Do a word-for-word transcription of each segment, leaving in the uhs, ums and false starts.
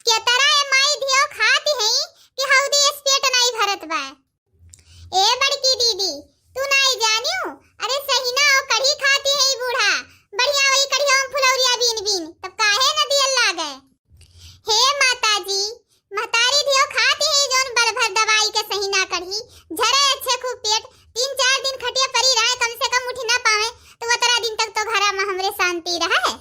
केतरा ए माई धियो खाती हई कि हौदी एस पेट नाई भरत बा। ए बड़की दीदी, तू नाई जानियो? अरे सहिना ओ कढ़ी खाती हई बूढ़ा, बढ़िया वही कढ़िया में फुलौरिया बीन बीन, तब काहे न दियल लागे? हे माता जी, महतारी धियो खाती हई जौन बल भर दवाई के सहिना कढ़ी, झरे अच्छे खूब पेट, तीन चार दिन खटिया परी रहे, कम से कम उठ ना पावे, तो ओतरा दिन तक तो घरा में हमरे शांति रहे।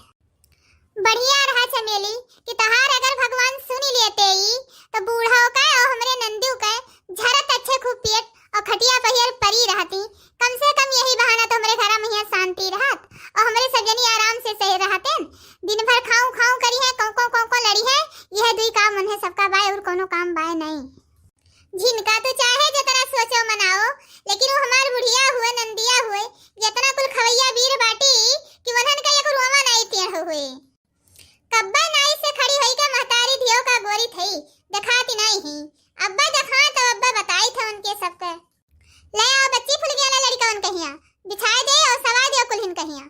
बढ़िया रहा चमेली कि तहार अगर भगवान सुन लेते ई, तो बूढ़ो का और हमरे नंदू का झरत अच्छे खूब पेट और खटिया पहियल परी रहती। कम से कम यही बहाना तो हमरे घरा में हियां शांति रहत और हमरे सब जनी आराम से सही रहते। दिन भर खाऊं खाऊं करी है, कौं कौं कौं कौं लड़ी है, यह दुई काम उन्हें सबका बाय और कोनो काम बाय नहीं। जिनका तू चाहे जतरा सोचो मनाओ, लेकिन वो हमार बुढ़िया हुए, नंदिया हुए, यतना कुल खवैया वीर बाटी कि वनहन का एक रोवा नाई टेढ़ हुए। कब्बे नाई से खड़ी होई के महतारी धियो का गोरी थई, देखाती नाई ही। अब्बे देखा तो अब्बे बताई थे उनके सबके। ले आओ बच्ची फुलगिया ला लड़िका उन कहिया, बिछाए दे और सवा दे कुल्हिन कहिया।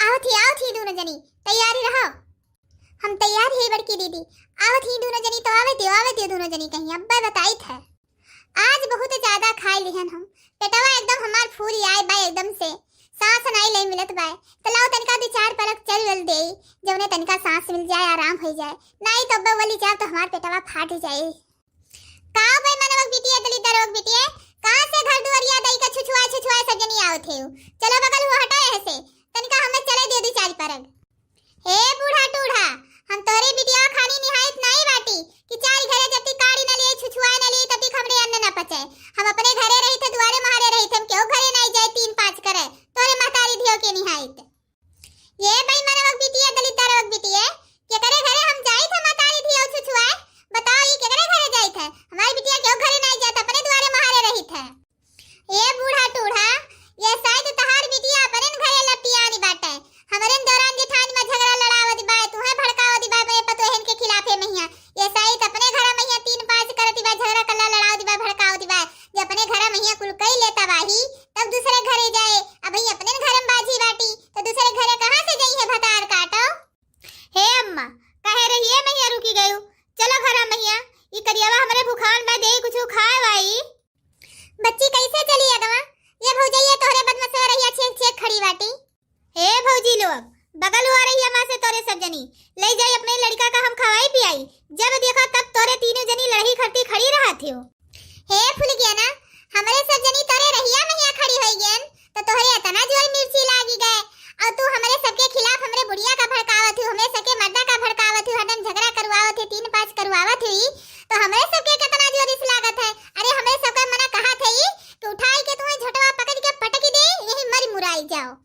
आवत ही, आवत ही दोनों जनी, तैयारी रहो। हम तैयार ही बड़की दीदी, आवत ही दोनों जनी, तो आवे दियो, आवे दियो दोनों जनी कहिया, अब्बे बताई थे। आज बहुत ज्यादा खाई लिहन हम, पेटवा एकदम हमार फूल आए बा एकदम से, सांस नाई ले मिलत बा। तो लाओ तनिका दो चार परक चल वल देई, जौने तनिका सांस मिल जाए, आराम हो जाए, नाई तो अब्बे वली जाओ तो हमार पेटवा फाट जाए। का बे मनवक बिटिया, दलिद्दरवक बिटिया, कहाँ से घर दुआरिया दई का छुछुआ छुछुआ सब जनी आवत है? चलो बगल हुआ हटो यहाँ से, तनिका हमें चले दे दो चार परक। हे बूढ़ा टूढ़ा, हम तोरे बिटिया खानी निहायत नाई बाटी कि चार घरे जति काढ़ी न लिए, छुछुआए न लिए, तति हमरे अन्न न पचे। हम अपने घरे रही थे, दुआरे महारे रही थे, हम केहू घरे नाई जाए तीन पाँच करे, तोरे महतारी धियो के निहायत। ये बेईमानवक बिटिया, दलिद्दरवक बिटिया, केकरे घरे हम जाई थे महतारी धियो छुछुआए? बताओ, ये केकरे घरे जाई थे? हमारी बिटिया केहू घरे नाई जाए, अपने दुआरे महारे रही थे। ए बूढ़ा टूढ़ा, ये शायद तहार बिटिया अपने न घरे लपटियानी बाटे। हमरे न दौरान जेठानी में झगड़ा लड़ावत बा, तुहे भड़कावत बा अपने पतोहन के खिलाफे महिया। ये शायद अपने घर महिया तीन पाँच करत बा, झगड़ा कल्ला लड़ावत बा, भड़कावत बा। जे अपने घर महिया कुल कई लेता बाही, तब दूसरे घरे जाए। अब ही अपने न घर में बाझी बाटी, तो दूसरे घरे कहाँ से जाई है भतार काटो? हे अम्मा, कहे रहिए महिया रुकी गयू। चलो घर महिया, ई करियावा हमरे भुखान बा, देई कुछ खाए वाई। बच्ची, कैसे चली अगवा? ये भौजैया तोहरे बदमसवा रहिया छेक छेक खड़ी बाटी। हे भौजी लोग, बगल हुआ रहिया माँ से तोरे सब जनी, ले जाई अपने लड़का का हम खवाई पियाई। जब देखा तब तोरे तीनों जनी लड़ही खड़ती खड़ी रहत हो। हे फुलगिया ना, हमरे सब जनी तोरे रहिया महिया खड़ी होई गेन, तो तोहरे इतना जोर मिर्ची लागी गए, और तू हमरे सबके खिलाफ हमरे बुढ़िया का भड़कावत हो, हमरे सबके मर्दा का भड़कावत हो, हरदम झगड़ा करवावत हो, तीन पाँच करवावत हो, तो हमरे सबके कितना जोर इस लागत है। अरे हमरे सबके मना कहा थे ई कि उठाई के तुम्हें झोटवा पकड़ के पटकी दे, यही मरी मुराई जाओ।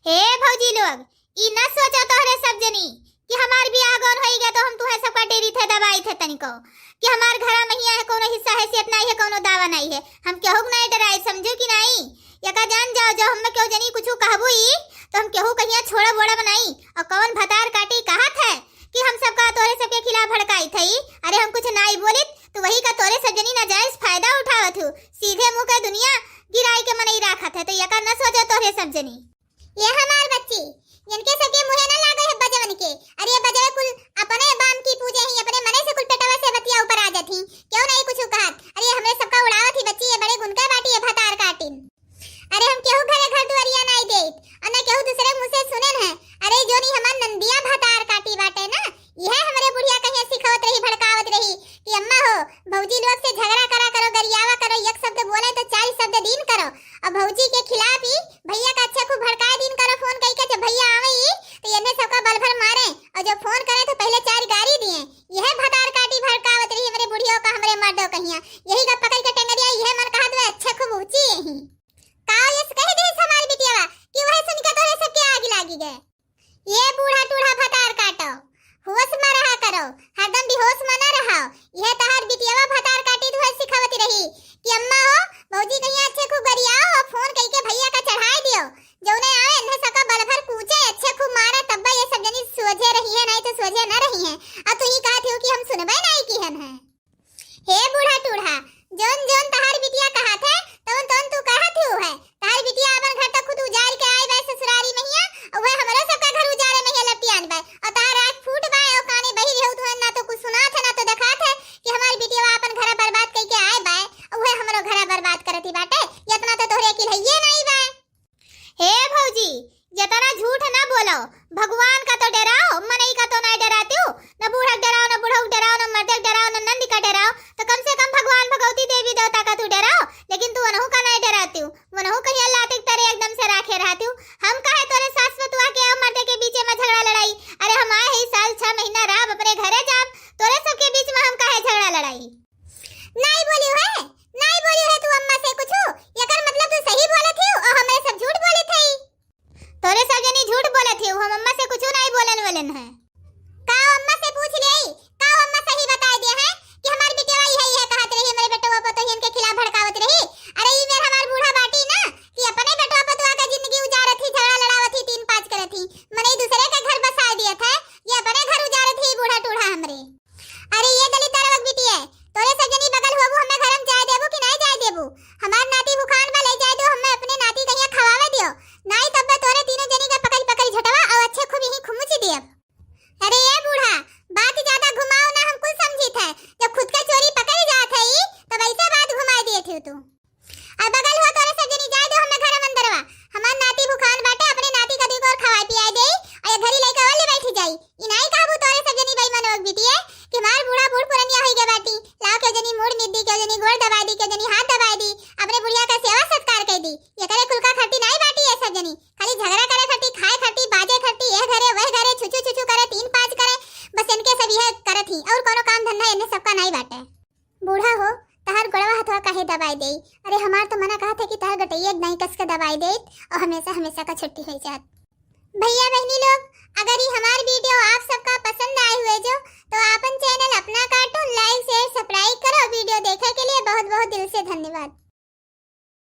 हे भौजी लोग, ई न सोचो तोहरे सब जनी कि हमार बियाह गौन होई गया तो हम तुहे सबका डेरी थे दबाई थे तनिको कि हमार घरा महिया है, कोनो हिस्सा हैसियत नहीं है, कोनो दावा नहीं है। हम केहू के नहीं डराई, समझो कि नहीं? यका जान जाओ, जो हम केहू जनी कुछ कहबू ई तो हम केहू कहिया छोड़ा बोड़ा बनाई। और कौन भतार काटी कहा थे कि हम सबका तोहरे सबके खिलाफ भड़काई थे? अरे हम कुछ नाई बोलित तो वही का तोहरे सब जनी नाजायज फायदा उठावत हो, सीधे मुंह के दुनिया गिराई के मनई राखत है। तो यका न सोचो तोहरे सब जनी। ये हमार बच्ची, इनके सबके मुहे ना लागे है बजवन के। अरे ये बजवे कुल अपने बाम की पूजे ही, अपने मने से कुल पेटवा से बतिया ऊपर आ जाती, क्यों नहीं कुछ कहत। अरे ये हमरे सबका उड़ावत ही बच्ची, ये बड़े गुनका बाटी, ये भतार काटिन। अरे हम केहू घरे घर दुआरिया नाई देत, और न केहू दूसरे मुंह से सुनेन है। अरे जोनी हमार नंदिया भतार काटी बाटे ना, यह हमरे बुढ़िया कहिया सिखावत रही, भड़कावत रही कि अम्मा हो, भौजी लोग से झगड़ा करा करो, गरियावा करो, एक शब्द बोले तो चार शब्द दीन करो। और भौजी के खिलाफ ही भैया का अच्छे खूब भड़काए दीन करो, फोन कई के जब भैया आवे ही तो इन्हें सबका बल भर मारे, और जब फोन करे तो पहले चार गारी दिए। यह भतार काटी भड़कावत रही हमरे बुढ़ियो का, हमरे मर्दो कहिया। यही का पकड़ के टेंगरिया, यह मन कहा दे अच्छे खूब ऊंची यही। का यस कह दे हमारी बिटियावा कि वह सुन के तोरे सबके आग लागी गए। ये बूढ़ा टूढ़ा भतार काटो, होश में रहा करो, हरदम बेहोश में ना रहो। यह तहार बिटियावा भतार काटी तुहे सिखावती रही कि अम्मा हो, भौजी कहिया अच्छे खूब गरियाओ और फोन कई के भैया का चढ़ाई दियो। जौने आवे इन्हें सबका बल भर कूचे, अच्छे खूब मारा, तब्बा ये सब जनी सोझे रही है, नहीं तो सोझे ना रही है। अब तू ही कहत हो कि हम सुनबे नहीं की हन है। हे बूढ़ा टूढ़ा, जौन जौन तहार बिटिया कहत है, तौन तौन तू कहत हू है। तहार बिटिया अपन घर तक खुद उजाड़ के आई बा ससुरारी महिया, और वह हमरो सबका घर उजाड़े महिया लपटियान बा। और तहार आँख फूट बा, और काने बही रहू तुहन ना तो कुछ घरे जाब, तोरे सबके बीच में हम काहे झगड़ा लड़ाई? नाई बोली है, नाई बोली है तू अम्मा से कुछु, एकर मतलब तू सही बोलत ही और हमरे सब झूठ बोलत हई। तोरे सब जनी झूठ बोलत ही, हम अम्मा से कुछु नाई बोलन वलन है। का अम्मा से पूछ लेई, का अम्मा सही बताई दिया है कि हमार बिटिया इहे, इहे कहत रही, हमरे बेटवा पतोहियन के खिलाफ भड़कावत रही। अरे ई बेर हमार बूढ़ा बाटी ना कि अपने बेटवा पतोहा के जिंदगी उजारत ही, झगड़ा लड़ावत ही, तीन पाँच करत ही, मने दूसरे के घर बसा दियत है, ये अपने घर उजारत ही बूढ़ा टूढ़ा हमरे। अरे ये दलिद्दरवा के बिटिया, तोरे सब जनी बगल होबू, हमें घर में जाए देबू कि नहीं जाए देबू? हमार नाती भुखान बा, ले जाए दो, हमें अपने नाती कहिया खवावे दियो, नाई तब तोरे तीनों जनी का पकड़ पकड़ झटवा और अच्छे खूब यहीं खुमुची दियब। अरे ये बूढ़ा, बात ज्यादा घुमाओ ना, हम कुल समझित है, जब खुद के चोरी पकड़ जात है ई, तब ऐसे बात घुमाए दिए थे तू। अब बगल हो तोरे सब जनी जाए दो, हमें घर अंदरवा, हमार नाती भुखान बाटे, अपने नाती का दुई कोर खवाए पियाए देई, और ये घरी लइका वाले बैठ जाई। ई नाई कहबू तोरे सब जनी बेईमान लोग बिटिए कि हमार बूढ़ा बूढ़ पुरनिया होई गए बाटी, लाओ के जनी मूड़ मिद्दी, के जनी गोड़ दबाई दी, के जनी हाथ दबाई दी, अपने बुढ़िया का सेवा सत्कार कर दी। ये करे कुल का खर्ची नाई बाटी ये सब जनी, खाली झगड़ा करे खर्ची, खाए खर्ची, बाजे खर्ची, यह घरे वह घरे, छुछू छुछू करे, तीन पाँच करे, बस इनके सब यह करत ही, और कोनो काम धंधा इन्हें सबका नाई बाटे। बूढ़ा हो, तहार गोड़वा हथवा काहे दबाई देई? अरे हमार तो मना कहत है कि तहार गटैया एक दाई कस के दबाई देत और हमेशा हमेशा का छुट्टी हो जात। भैया बहनी लोग, अगर ये हमार वीडियो आप सबका पसंद आए हुए जो, तो आपन चैनल अपना कार्टून लाइक शेयर सब्सक्राइब करो। वीडियो देखे के लिए बहुत बहुत दिल से धन्यवाद।